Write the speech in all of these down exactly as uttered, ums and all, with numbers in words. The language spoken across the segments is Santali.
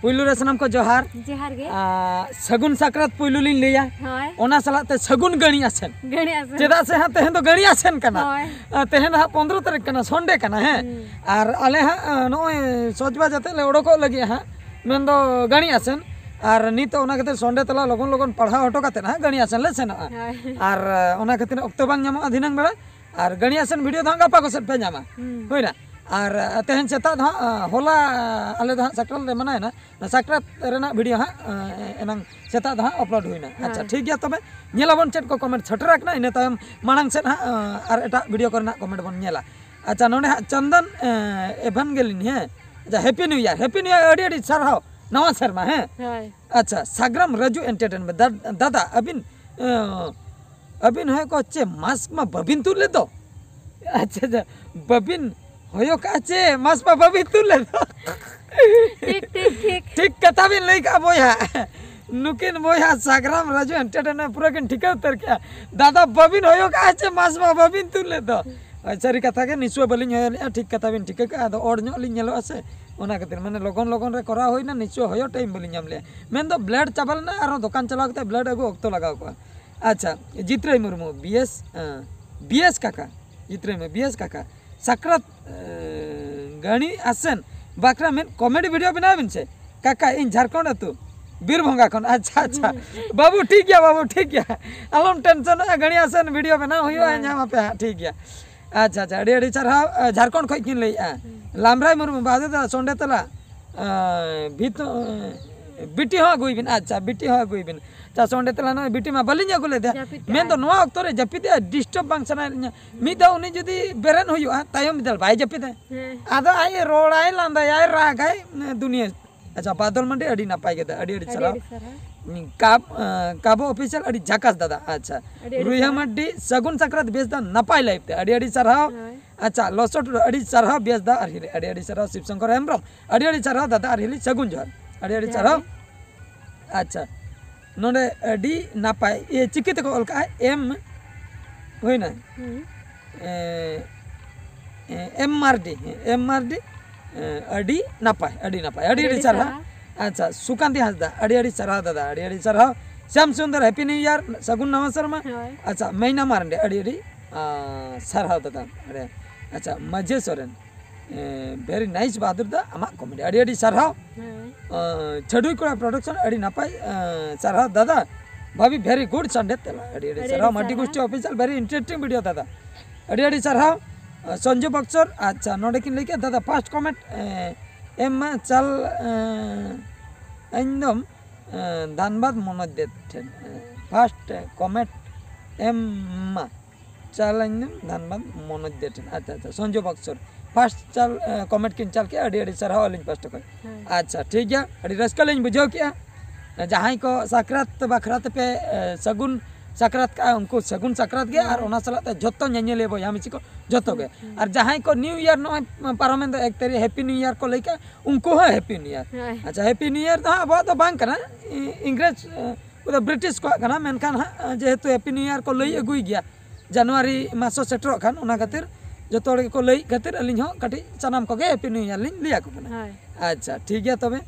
ᱯᱩᱭᱞᱩ ᱨᱮ ᱥᱟᱱᱟᱢ ᱠᱚ ᱡᱚᱦᱟᱨ᱾ ᱡᱚᱦᱟᱨ ᱜᱮ᱾ ᱟᱨ ᱥᱟᱹᱜᱩᱱ ᱥᱟᱠᱨᱟᱛ ᱯᱩᱭᱞᱩ ᱞᱤᱧ ᱞᱟᱹᱭᱟ᱾ ᱦᱳᱭ᱾ ᱚᱱᱟ ᱥᱟᱞᱟᱜ ᱛᱮ ᱥᱟᱹᱜᱩᱱ ᱜᱟᱹᱲᱤ ᱟᱥᱮᱱ᱾ ᱜᱟᱹᱲᱤ ᱟᱥᱮᱱ᱾ ᱪᱮᱫᱟᱜ ᱥᱮ ᱦᱟᱸᱜ ᱛᱮᱦᱮᱧ ᱫᱚ ᱜᱟᱹᱲᱤ ᱟᱥᱮᱱ ᱠᱟᱱᱟ᱾ ᱦᱳᱭ᱾ ᱟᱨ ᱛᱮᱦᱮᱧ ᱫᱚ ᱦᱟᱸᱜ ᱯᱚᱱᱫᱽᱨᱚ ᱛᱟᱹᱨᱤᱠᱷ ᱠᱟᱱᱟ, ᱥᱚᱱᱰᱮ ᱠᱟᱱᱟ, ᱦᱮᱸ᱾ ᱦᱩᱸ᱾ ᱟᱨ ᱟᱞᱮ ᱦᱟᱸᱜ, ᱟᱸ, ᱱᱚᱜᱼᱚᱭ ᱥᱚᱡᱽᱵᱟᱡ ᱟᱛᱮᱫ ᱞᱮ ᱚᱰᱚᱠᱚᱜ ᱞᱟᱹᱜᱤᱫ ᱦᱟᱸᱜ, ᱢᱮᱱᱫᱚ ᱜᱟᱹᱲᱤ ᱟᱥᱮᱱ᱾ ᱟᱨ ᱱᱤᱛᱚᱜ ᱚᱱᱟ ᱠᱷᱟᱹᱛᱤᱨ ᱥᱚᱱᱰᱮ ᱛᱟᱞᱟ ᱞᱚᱜᱚᱱ ᱞᱚᱜᱚᱱ ᱯᱟᱲᱦᱟᱣ ᱦᱚᱴᱚ ᱠᱟᱛᱮᱫ ᱦᱟᱸᱜ ᱜᱟᱹᱲᱤ ᱟᱥᱮᱱ ᱞᱮ ᱥᱮᱱᱚᱜᱼᱟ᱾ ᱦᱳᱭ᱾ ᱟᱨ, ᱟᱸ, ᱚᱱᱟ ᱠᱷᱟᱹᱛᱤᱨ ᱚᱠᱛᱚ ᱵᱟᱝ ᱧᱟᱢᱚᱜᱼᱟ ᱫᱷᱤᱱᱟᱹᱝ ᱵᱮᱲᱟ᱾ ᱟᱨ ᱜᱟᱹᱲᱤ ᱟᱥᱮᱱ ᱵᱷᱤᱰᱤᱭᱳ ᱫᱚ ᱦᱟᱸᱜ ᱜᱟᱯᱟ ᱠᱚ ᱥᱮᱫ ᱯᱮ ᱧᱟᱢᱟ᱾ ᱦᱩᱸ᱾ ᱦᱩᱭᱱᱟ? ᱟᱨ, ᱟᱸ, ᱛᱮᱦᱮᱧ ᱥᱮᱛᱟᱜ ᱫᱚ ᱦᱟᱸᱜ, ᱟᱸ, ᱦᱚᱞᱟ ᱟᱞᱮ ᱫᱚ ᱦᱟᱸᱜ ᱥᱟᱠᱨᱟᱛ ᱞᱮ ᱢᱟᱱᱟᱣᱮᱱᱟ᱾ ᱚᱱᱟ ᱥᱟᱠᱨᱟᱛ ᱨᱮᱱᱟᱜ ᱵᱷᱤᱰᱤᱭᱳ ᱦᱟᱸᱜ, ᱟᱸ, ᱮᱱᱟᱝ ᱥᱮᱛᱟᱜ ᱫᱚ ᱦᱟᱸᱜ ᱟᱯᱞᱳᱰ ᱦᱩᱭᱱᱟ᱾ ᱟᱪᱪᱷᱟ, ᱦᱳᱭ᱾ ᱴᱷᱤᱠ ᱜᱮᱭᱟ, ᱛᱚᱵᱮ ᱧᱮᱞᱟᱵᱚᱱ ᱪᱮᱫ ᱠᱚ ᱠᱚᱢᱮᱱᱴ ᱥᱮᱴᱮᱨ ᱟᱠᱟᱱᱟ, ᱤᱱᱟᱹ ᱛᱟᱭᱚᱢ ᱢᱟᱲᱟᱝ ᱥᱮᱫ ᱦᱟᱸᱜ, ᱟᱸ, ᱟᱨ ᱮᱴᱟᱜ ᱵᱷᱤᱰᱤᱭᱳ ᱠᱚᱨᱮᱱᱟᱜ ᱠᱚᱢᱮᱱᱴ ᱵᱚᱱ ᱧᱮᱞᱟ᱾ ᱟᱪᱪᱷᱟ, ᱱᱚᱰᱮ ᱦᱟᱸᱜ ᱪᱚᱱᱫᱚᱱ, ᱟᱸ, ᱮᱵᱷᱟᱱᱜᱮᱞᱤᱱ, ᱦᱮᱸ? ᱟᱪᱪᱷᱟ, happy New year, happy New year, ᱟᱹᱰᱤ ᱟᱹᱰᱤ ᱥᱟᱨᱦᱟᱣ ᱱᱟᱣᱟ ᱥᱮᱨᱢᱟ, ᱦᱮᱸ? ᱦᱳᱭ᱾ ᱟᱪᱪᱷᱟ, ᱥᱟᱜᱽᱨᱟᱢ ᱨᱟᱡᱩ ᱮᱱᱴᱟᱨᱴᱮᱱᱢᱮᱱᱴ, ᱫᱟ-, ᱫᱟᱫᱟ ᱟᱹᱵᱤᱱ, ᱟᱸ, ᱟᱹᱵᱤᱱ ᱦᱚᱸ ᱠᱚ ᱪᱮ ᱢᱟᱥᱠ ᱢᱟ ᱵᱟᱹᱵᱤᱱ ᱛᱩᱫ ᱞᱮᱫ ᱫᱚ? ᱟᱪᱪᱷᱟ, ᱟᱪᱪᱷᱟ, ᱵᱟᱹᱵᱤᱱ ᱦᱚᱭᱚ ᱠᱟᱜᱼᱟ ᱪᱮ ᱢᱟᱥᱠ ᱢᱟ ᱵᱟᱹᱵᱤᱱ ᱛᱩᱫ ᱞᱮᱫ ᱫᱚ? ᱴᱷᱤᱠ, ᱴᱷᱤᱠ, ᱴᱷᱤᱠ᱾ ᱴᱷᱤᱠ ᱠᱟᱛᱷᱟ ᱵᱤᱱ ᱞᱟᱹᱭ ᱠᱟᱜᱼᱟ ᱵᱚᱭᱦᱟ᱾ ᱱᱩᱠᱤᱱ ᱵᱚᱭᱦᱟ ᱥᱟᱜᱽᱨᱟᱢ ᱨᱟᱡᱩ ᱮᱱᱴᱟᱨᱴᱮᱱᱢᱮᱱᱴ ᱯᱩᱨᱟᱹ ᱠᱤᱱ ᱴᱷᱤᱠᱟᱹ ᱩᱛᱟᱹᱨ ᱠᱮᱜᱼᱟ᱾ ᱫᱟᱫᱟ ᱵᱟᱹᱵᱤᱱ ᱦᱚᱭᱚ ᱠᱟᱜᱼᱟ ᱪᱮ ᱢᱟᱥᱠ ᱢᱟ ᱵᱟᱹᱵᱤᱱ ᱛᱩᱫ ᱞᱮᱫ ᱫᱚ? ᱦᱳᱭ, ᱥᱟᱹᱨᱤ ᱠᱟᱛᱷᱟ ᱜᱮ, ᱱᱤᱥᱪᱚᱭ ᱵᱟᱹᱞᱤᱧ ᱦᱚᱭᱚ ᱞᱮᱜᱼᱟ, ᱴᱷᱤᱠ ᱠᱟᱛᱷᱟ ᱵᱤᱱ ᱴᱷᱤᱠᱟᱹ ᱠᱟᱜᱼᱟ᱾ ᱟᱫᱚ ᱚᱲ ᱧᱚᱜ ᱞᱤᱧ ᱧᱮᱞᱚᱜᱼᱟ ᱥᱮ, ᱚᱱᱟ ᱠᱷᱟᱹᱛᱤᱨ ᱢᱟᱱᱮ ᱞᱚᱜᱚᱱ ᱞᱚᱜᱚᱱ ᱨᱮ ᱠᱚᱨᱟᱣ ᱦᱩᱭᱱᱟ, ᱱᱤᱥᱪᱚᱭ ᱦᱚᱭᱚ ᱴᱟᱭᱤᱢ ᱵᱟᱹᱞᱤᱧ ᱧᱟᱢ ᱞᱮᱜᱼᱟ᱾ ᱢᱮᱱᱫᱚ ᱵᱞᱮᱰ ᱪᱟᱵᱟ ᱞᱮᱱᱟ, ᱟᱨᱦᱚᱸ ᱫᱚᱠᱟᱱ ᱪᱟᱞᱟᱣ ᱠᱟᱛᱮ ᱵᱞᱮᱰ ᱟᱹᱜᱩ ᱚᱠᱛᱚ ᱞᱟᱜᱟᱣ ᱠᱚᱜᱼᱟ᱾ ᱟᱪᱪᱷᱟ, ᱡᱤᱛᱨᱟᱹᱭ ᱢᱩᱨᱢᱩ, ᱵᱤ ᱮᱥ, ᱟᱸ, ᱵᱤ ᱮᱥ ᱠᱟᱠᱟ, ᱡᱤᱛᱨᱟᱹᱭ ᱢᱩᱨᱢᱩ, ᱵᱤ ᱮᱥ ᱠᱟᱠᱟ, ᱥᱟᱠᱨᱟᱛ, ᱟᱸ, ᱜᱟᱹᱲᱤ ᱟᱥᱮᱱ ᱵᱟᱠᱷᱨᱟ ᱢᱤᱫ ᱠᱚᱢᱮᱰᱤ ᱵᱷᱤᱰᱤᱭᱳ ᱵᱮᱱᱟᱣ ᱵᱤᱱ ᱥᱮ᱾ ᱠᱟᱠᱟ, ᱤᱧ ᱡᱷᱟᱲᱠᱷᱚᱸᱰ ᱟᱹᱛᱩ ᱵᱤᱨᱵᱷᱚᱸᱜᱟ ᱠᱷᱚᱱ᱾ ᱟᱪᱪᱷᱟ, ᱟᱪᱪᱷᱟ᱾ ᱵᱟᱹᱵᱩ, ᱴᱷᱤᱠ ᱜᱮᱭᱟ, ᱵᱟᱹᱵᱩ, ᱴᱷᱤᱠ ᱜᱮᱭᱟ᱾ ᱟᱞᱚᱢ ᱴᱮᱱᱥᱚᱱᱚᱜᱼᱟ, ᱜᱟᱹᱲᱤ ᱟᱥᱮᱱ ᱵᱷᱤᱰᱤᱭᱳ ᱵᱮᱱᱟᱣ ᱦᱩᱭᱩᱜᱼᱟ, ᱦᱮᱸ᱾ ᱧᱟᱢ ᱟᱯᱮ ᱦᱟᱸᱜ, ᱴᱷᱤᱠ ᱜᱮᱭᱟ᱾ ᱟᱪᱪᱷᱟ, ᱟᱪᱪᱷᱟ, ᱟᱹᱰᱤ, ᱟᱹᱰᱤ ᱥᱟᱨᱦᱟᱣ᱾ ᱟᱸ, ᱡᱷᱟᱲᱠᱷᱚᱸᱰ ᱠᱷᱚᱱ ᱠᱤᱱ ᱞᱟᱹᱭᱮᱫᱼᱟ᱾ ᱦᱩᱸ᱾ ᱞᱟᱢᱨᱟᱭ ᱢᱩᱨᱢᱩ, ᱵᱟᱫᱮ ᱫᱟ, ᱥᱚᱸᱰᱮ ᱛᱟᱞᱟ, ᱟᱸ, ᱵᱷᱤᱛ-, ᱟᱸ, ᱵᱤᱴᱤ ᱦᱚᱸ ᱟᱹᱜᱩᱭ ᱵᱤᱱ᱾ ᱟᱪᱪᱷᱟ, ᱵᱤᱴᱤ ᱦᱚᱸ ᱟᱹᱜᱩᱭ ᱵᱤᱱ᱾ ᱟᱪᱪᱷᱟ, ᱥᱚᱸᱰᱮ ᱛᱟᱞᱟ, ᱱᱚᱜᱼᱚᱭ ᱵᱤᱴᱤ ᱢᱟ ᱵᱟᱹᱞᱤᱧ ᱟᱹᱜᱩ ᱞᱮᱫᱮᱭᱟ᱾ ᱡᱟᱹᱯᱤᱫ ᱠᱟᱜᱼᱟᱭ᱾ ᱢᱮᱱᱫᱚ ᱱᱚᱣᱟ ᱚᱠᱛᱚ ᱨᱮ ᱡᱟᱹᱯᱤᱫᱮᱜᱼᱟ, ᱰᱤᱥᱴᱟᱵᱽ ᱵᱟᱝ ᱥᱟᱱᱟᱭᱮᱫ ᱞᱤᱧᱟ᱾ ᱢᱤᱫ ᱫᱷᱟᱣ ᱩᱱᱤ ᱡᱩᱫᱤ ᱵᱮᱨᱮᱫ ᱦᱩᱭᱩᱜᱼᱟ, ᱛᱟᱭᱚᱢ ᱢᱤᱫ ᱫᱷᱟᱣ ᱵᱟᱭ ᱡᱟᱹᱯᱤᱫᱟ᱾ ᱦᱮᱸ᱾ ᱟᱫᱚ ᱟᱡ ᱨᱚᱲᱟᱭ, ᱞᱟᱸᱫᱟᱭᱟᱭ, ᱨᱟᱜᱟᱭ, ᱫᱩᱱᱤᱭᱟᱹ᱾ ᱟᱪᱪᱷᱟ, ᱵᱟᱫᱚᱞ ᱢᱟᱱᱰᱤ, ᱟᱹᱰᱤ ᱱᱟᱯᱟᱭ ᱠᱟᱛᱷᱟ, ᱟᱹᱰᱤ, ᱟᱹᱰᱤ ᱟᱹᱰᱤ, ᱥᱟᱨᱦᱟᱣ᱾ ᱟᱹᱰᱤ ᱥᱟᱨᱦᱟᱣ᱾ ᱠᱟᱵ-, ᱟᱸ, ᱠᱟᱵᱚ ᱚᱯᱷᱤᱥᱤᱭᱟᱞ, ᱟᱹᱰᱤ ᱡᱷᱟᱠᱟᱥ ᱫᱟᱫᱟ᱾ ᱟᱪᱪᱷᱟ, ᱟᱹᱰᱤ, ᱟᱹᱰᱤ ᱨᱩᱭᱦᱟᱹ ᱥᱟᱨᱦᱟᱣ᱾ ᱢᱟᱱᱰᱤ, ᱥᱟᱹᱜᱩᱱ ᱥᱟᱠᱨᱟᱛ, ᱵᱮᱥ ᱫᱟ, ᱱᱟᱯᱟᱭ ᱞᱟᱭᱤᱯ ᱛᱮ, ᱟᱹᱰᱤ, ᱟᱹᱰᱤ ᱥᱟᱨᱦᱟᱣ᱾ ᱦᱳᱭ᱾ ᱟᱪᱪᱷᱟ, ᱞᱚᱥᱚ ᱴᱩᱰᱩ, ᱟᱹᱰᱤ ᱥᱟᱨᱦᱟᱣ, ᱵᱮᱥ ᱫᱟ ᱟᱨ ᱦᱤᱞᱤ, ᱟᱹᱰᱤ, ᱟᱹᱰᱤ ᱥᱟᱨᱦᱟᱣ᱾ ᱥᱤᱵ ᱥᱚᱝᱠᱚᱨ ᱦᱮᱢᱵᱨᱚᱢ, ᱟᱹᱰᱤ, ᱟᱹᱰᱤ ᱥᱟᱨᱦᱟᱣ ᱫᱟᱫᱟ ᱟᱨ ᱦᱤᱞᱤ, ᱥᱟᱹᱜᱩᱱ ᱡᱚᱦᱟᱨ, ᱟᱹᱰᱤ, ᱟᱹᱰᱤ ᱡᱚᱦᱟᱨ ᱥᱟᱨᱦᱟᱣ᱾ ᱜᱮ᱾ ᱟᱪᱪᱷᱟ, ᱱᱚᱰᱮ ᱟᱹᱰᱤ ᱱᱟᱯᱟᱭ, ᱤᱭᱟᱹ, ᱪᱤᱠᱤ ᱛᱮᱠᱚ ᱚᱞ ᱠᱟᱜᱼᱟ, ᱮᱢ, ᱦᱩᱭᱱᱟ? ᱦᱩᱸ᱾ ᱮ, ᱮ, ᱮᱢ ᱢᱟᱨᱰᱤ, ᱮᱢ ᱢᱟᱨᱰᱤ, ᱮ, ᱟᱹᱰᱤ ᱱᱟᱯᱟᱭ, ᱟᱹᱰᱤ ᱱᱟᱯᱟᱭ, ᱟᱹᱰᱤ, ᱟᱹᱰᱤ, ᱟᱹᱰᱤ ᱟᱹᱰᱤ ᱥᱟᱨᱦᱟᱣ᱾ ᱥᱟᱨᱦᱟᱣ᱾ ᱟᱪᱪᱷᱟ, ᱥᱩᱠᱟᱱᱛᱤ ᱦᱟᱸᱥᱫᱟ, ᱟᱹᱰᱤ ᱟᱹᱰᱤ ᱥᱟᱨᱦᱟᱣ ᱫᱟᱫᱟ, ᱟᱹᱰᱤ ᱟᱹᱰᱤ ᱥᱟᱨᱦᱟᱣ᱾ Shyam Sundar, happy New year, ᱥᱟᱹᱜᱩᱱ ᱱᱟᱣᱟ ᱥᱮᱨᱢᱟ᱾ ᱦᱳᱭ᱾ ᱟᱪᱪᱷᱟ, ᱢᱮᱭᱱᱟ ᱢᱟᱨᱰᱤ, ᱟᱹᱰᱤ ᱟᱹᱰᱤ ᱟᱸ, ᱥᱟᱨᱦᱟᱣ ᱫᱟᱫᱟ᱾ ᱟᱹᱰᱤ, ᱟᱪᱪᱷᱟ, ᱢᱟᱹᱡᱷᱤ ᱥᱚᱨᱮᱱ, ᱮᱸ, ᱵᱷᱮᱨᱤ ᱱᱟᱭᱤᱥ ᱵᱟᱦᱟᱫᱩᱨ ᱫᱟ, ᱟᱢᱟᱜ ᱠᱚᱢᱮᱰᱤ ᱟᱹᱰᱤ ᱟᱹᱰᱤ ᱥᱟᱨᱦᱟᱣ᱾ ᱦᱳᱭ᱾ ᱟᱸ, ᱪᱷᱟᱹᱰᱩᱭ ᱠᱚᱲᱟ ᱯᱨᱚᱰᱟᱠᱥᱚᱱ, ᱟᱹᱰᱤ ᱱᱟᱯᱟᱭ, ᱟᱸ, ᱥᱟᱨᱦᱟᱣ ᱫᱟᱫᱟ᱾ ᱵᱷᱟᱵᱤ, ᱵᱷᱮᱨᱤ ᱜᱩᱰ ᱥᱟᱱᱰᱮ ᱛᱮᱞᱟ, ᱟᱹᱰᱤ ᱟᱹᱰᱤ ᱟᱹᱰᱤ ᱥᱟᱨᱦᱟᱣ᱾ ᱟᱹᱰᱤ ᱢᱟᱹᱴᱤ ᱥᱟᱨᱦᱟᱣ᱾ ᱜᱩᱥᱴᱤ ᱚᱯᱷᱤᱥᱤᱭᱟᱞ, ᱵᱷᱮᱨᱤ ᱤᱱᱴᱟᱨᱮᱥᱴᱤᱝ ᱵᱷᱤᱰᱤᱭᱳ ᱫᱟᱫᱟ, ᱟᱹᱰᱤ ᱟᱹᱰᱤ ᱥᱟᱨᱦᱟᱣ᱾ ᱟᱸ, ᱥᱚᱧᱡᱩ ᱵᱚᱠᱥᱚᱨ, ᱟᱪᱪᱷᱟ, ᱱᱚᱰᱮ ᱠᱤᱱ ᱞᱟᱹᱭ ᱠᱮᱫ ᱫᱟᱫᱟ, ᱯᱷᱟᱥᱴ ᱠᱚᱢᱮᱱᱴ, ᱮᱸ, ᱮᱢ ᱢᱟ ᱪᱟᱞ, ᱮᱸ, ᱮᱠᱫᱚᱢ, ᱮᱸ, ᱫᱷᱟᱱᱵᱟᱫᱽ ᱢᱚᱱᱳᱡᱽ ᱫᱮᱵ ᱴᱷᱮᱱ, ᱮᱸ, ᱯᱷᱟᱥᱴ ᱠᱚᱢᱮᱱᱴ ᱮᱢ ᱢᱟ ᱪᱟᱞᱟᱧ ᱫᱚ ᱫᱷᱟᱱᱵᱟᱫᱽ ᱢᱚᱱᱳᱡᱽ ᱫᱮ ᱴᱷᱮᱱ᱾ ᱟᱪᱪᱷᱟ, ᱟᱪᱪᱷᱟ, ᱥᱚᱧᱡᱩ ᱵᱚᱠᱥᱚᱨ ᱯᱷᱟᱥᱴ ᱪᱟᱞ, ᱮ, ᱠᱚᱢᱮᱱᱴ ᱠᱤᱱ ᱪᱟᱞ ᱠᱮᱜᱼᱟ, ᱟᱹᱰᱤ ᱟᱹᱰᱤ ᱥᱟᱨᱦᱟᱣ ᱟᱹᱞᱤᱧ ᱯᱟᱥᱴᱟ ᱠᱷᱚᱱ᱾ ᱦᱮᱸ᱾ ᱟᱪᱪᱷᱟ, ᱴᱷᱤᱠ ᱜᱮᱭᱟ, ᱟᱹᱰᱤ ᱨᱟᱹᱥᱠᱟᱹ ᱞᱤᱧ ᱵᱩᱡᱷᱟᱹᱣ ᱠᱮᱜᱼᱟ᱾ ᱡᱟᱦᱟᱸᱭ ᱠᱚ ᱥᱟᱠᱨᱟᱛ ᱵᱟᱠᱷᱨᱟ ᱛᱮᱯᱮ, ᱮ, ᱥᱟᱹᱜᱩᱱ ᱥᱟᱠᱨᱟᱛ ᱠᱟᱜᱼᱟ, ᱩᱱᱠᱩ ᱥᱟᱹᱜᱩᱱ ᱥᱟᱠᱨᱟᱛ ᱜᱮ, ᱟᱨ ᱦᱮᱸ᱾ ᱚᱱᱟ ᱥᱟᱞᱟᱜ ᱛᱮ ᱡᱷᱚᱛᱚ ᱧᱮᱧᱮᱞᱤᱭᱟᱹ ᱵᱚᱭᱦᱟ ᱢᱤᱥᱤ ᱠᱚ ᱡᱷᱚᱛᱚ ᱜᱮ᱾ ᱦᱩᱸ, ᱦᱩᱸ᱾ ᱟᱨ ᱡᱟᱦᱟᱸᱭ ᱠᱚ ᱱᱤᱭᱩ ᱤᱭᱟᱨ ᱱᱚᱜᱼᱚᱭ ᱯᱟᱨᱚᱢᱮᱱ ᱫᱚ ᱮᱠ ᱛᱟᱹᱨᱤᱠᱷ, ᱦᱮᱯᱤ ᱱᱤᱭᱩ ᱤᱭᱟᱨ ᱠᱚ ᱞᱟᱹᱭ ᱠᱟᱜᱼᱟ, ᱩᱱᱠᱩ ᱦᱚᱸ ᱦᱮᱯᱤ ᱱᱤᱭᱩ ᱤᱭᱟᱨ᱾ ᱦᱳᱭ᱾ ᱟᱪᱪᱷᱟ, ᱦᱮᱯᱤ ᱱᱤᱭᱩ ᱤᱭᱟᱨ ᱫᱚ ᱦᱟᱸᱜ ᱟᱵᱚᱣᱟᱜ ᱫᱚ ᱵᱟᱝ ᱠᱟᱱᱟ, ᱤ-, ᱤᱝᱨᱮᱡᱽ, ᱮ, ᱩᱱᱠᱩ ᱫᱚ ᱵᱨᱤᱴᱤᱥ ᱠᱚᱣᱟᱜ ᱠᱟᱱᱟ, ᱢᱮᱱᱠᱷᱟᱱ ᱦᱟᱸᱜ, ᱡᱮᱦᱮᱛᱩ ᱦᱮᱯᱤ ᱱᱤᱭᱩ ᱤᱭᱟᱨ ᱠᱚ ᱞᱟᱹᱭ ᱟᱹᱜᱩᱭ ᱜᱮᱭᱟ, ᱡᱟᱱᱩᱣᱟᱨᱤ ᱢᱟᱥ ᱦᱚᱸ ᱥᱮᱴᱮᱨᱚᱜ ᱠᱷᱟᱱ, ᱚᱱᱟ ᱠᱷᱟᱹᱛᱤᱨ ᱡᱚᱛᱚ ᱦᱚᱲ ᱜᱮᱠᱚ ᱞᱟᱹᱭᱮᱫ ᱠᱷᱟᱹᱛᱤᱨ ᱟᱹᱞᱤᱧ ᱦᱚᱸ ᱠᱟᱹᱴᱤᱡ ᱥᱟᱱᱟᱢ ᱠᱚᱜᱮ ᱦᱮᱯᱤ ᱱᱤᱭᱩ ᱤᱭᱟᱨ ᱞᱤᱧ ᱞᱟᱹᱭ ᱟᱠᱚ ᱠᱟᱱᱟ᱾ ᱦᱳᱭ᱾ ᱟᱪᱪᱷᱟ, ᱴᱷᱤᱠ ᱜᱮᱭᱟ ᱛᱚᱵᱮ᱾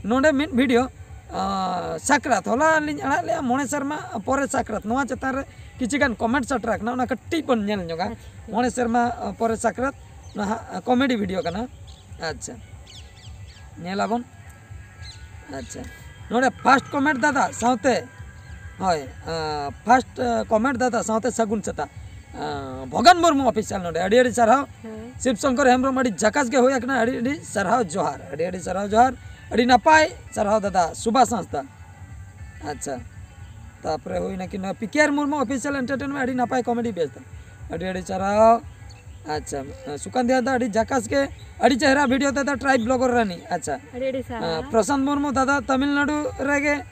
ᱱᱚᱰᱮ ᱢᱤᱫ ᱵᱷᱤᱰᱤᱭᱳ, ᱟᱸ, ᱥᱟᱠᱨᱟᱛ, ᱦᱚᱞᱟ ᱞᱤᱧ ᱟᱲᱟᱜ ᱞᱮᱜᱼᱟ, ᱢᱚᱬᱮ ᱥᱮᱨᱢᱟ ᱯᱚᱨᱮ ᱥᱟᱠᱨᱟᱛ, ᱱᱚᱣᱟ ᱪᱮᱛᱟᱱ ᱨᱮ ᱠᱤᱪᱷᱩ ᱜᱟᱱ ᱠᱚᱢᱮᱱᱴ ᱥᱮᱴᱮᱨ ᱟᱠᱟᱱᱟ, ᱚᱱᱟ ᱠᱟᱹᱴᱤᱡ ᱵᱚᱱ ᱧᱮᱞ ᱧᱚᱜᱟ᱾ ᱟᱪᱪᱷᱟ, ᱴᱷᱤᱠ᱾ ᱢᱚᱬᱮ ᱥᱮᱨᱢᱟ, ᱟᱸ, ᱯᱚᱨᱮ ᱥᱟᱠᱨᱟᱛ, ᱱᱟᱦᱟᱜ, ᱟᱸ, ᱠᱚᱢᱮᱰᱤ ᱵᱷᱤᱰᱤᱭᱳ ᱠᱟᱱᱟ᱾ ᱟᱪᱪᱷᱟ, ᱧᱮᱞᱟᱵᱚᱱ᱾ ᱟᱪᱪᱷᱟ, ᱱᱚᱰᱮ ᱯᱷᱟᱥᱴ ᱠᱚᱢᱮᱱᱴ ᱫᱟᱫᱟ ᱥᱟᱶᱛᱮ, ᱦᱳᱭ, ᱟᱸ, ᱯᱷᱟᱥᱴ, ᱟᱸ, ᱠᱚᱢᱮᱱᱴ ᱫᱟᱫᱟ ᱥᱟᱶᱛᱮ ᱥᱟᱹᱜᱩᱱ ᱥᱮᱛᱟᱜ, ᱟᱸ, ᱵᱷᱚᱜᱟᱱ ᱢᱩᱨᱢᱩ ᱚᱯᱷᱤᱥᱤᱭᱟᱞ, ᱱᱚᱰᱮ ᱟᱹᱰᱤ ᱟᱹᱰᱤ ᱥᱟᱨᱦᱟᱣ᱾ ᱦᱮᱸ᱾ ᱥᱤᱵ ᱥᱚᱝᱠᱚᱨ ᱦᱮᱢᱵᱨᱚᱢ, ᱟᱹᱰᱤ ᱡᱟᱠᱟᱥ ᱜᱮ ᱦᱩᱭ ᱟᱠᱟᱱᱟ, ᱟᱹᱰᱤ ᱟᱹᱰᱤ ᱥᱟᱨᱦᱟᱣ ᱡᱚᱦᱟᱨ, ᱟᱹᱰᱤ ᱟᱹᱰᱤ ᱥᱟᱨᱦᱟᱣ ᱡᱚᱦᱟᱨ, ᱟᱹᱰᱤ ᱱᱟᱯᱟᱭ ᱥᱟᱨᱦᱟᱣ ᱫᱟᱫᱟ ᱥᱩᱵᱷᱟᱥ ᱦᱟᱸᱥᱫᱟ᱾ ᱟᱪᱪᱷᱟ, ᱛᱟᱯᱚᱨᱮ ᱦᱩᱭᱱᱟ ᱠᱤ ᱱᱚᱣᱟ ᱯᱤ ᱠᱮ ᱟᱨ ᱢᱩᱨᱢᱩ ᱚᱯᱷᱤᱥᱤᱭᱟᱞ ᱮᱱᱴᱟᱨᱴᱮᱱᱢᱮᱱᱴ, ᱟᱹᱰᱤ ᱱᱟᱯᱟᱭ ᱠᱚᱢᱮᱰᱤ ᱵᱮᱥ ᱫᱚ, ᱟᱹᱰᱤ ᱟᱹᱰᱤ ᱥᱟᱨᱦᱟᱣ᱾ ᱟᱪᱪᱷᱟ, ᱥᱩᱠᱟᱱᱛ ᱫᱟᱫᱟ, ᱟᱹᱰᱤ ᱡᱟᱠᱟᱥ ᱜᱮ, ᱟᱹᱰᱤ ᱪᱮᱦᱨᱟ ᱵᱷᱤᱰᱤᱭᱳ ᱫᱟᱫᱟ, ᱴᱨᱟᱭᱤᱵ ᱵᱞᱚᱜᱟᱨ ᱨᱟᱱᱤ᱾ ᱟᱪᱪᱷᱟ, ᱟᱹᱰᱤ ᱟᱹᱰᱤ ᱥᱟᱨᱦᱟᱣ᱾ ᱟᱸ, ᱯᱨᱚᱥᱟᱱᱛ ᱢᱩᱨᱢᱩ ᱫᱟᱫᱟ, ᱛᱟᱢᱤᱞᱱᱟᱰᱩ ᱨᱮᱜᱮ,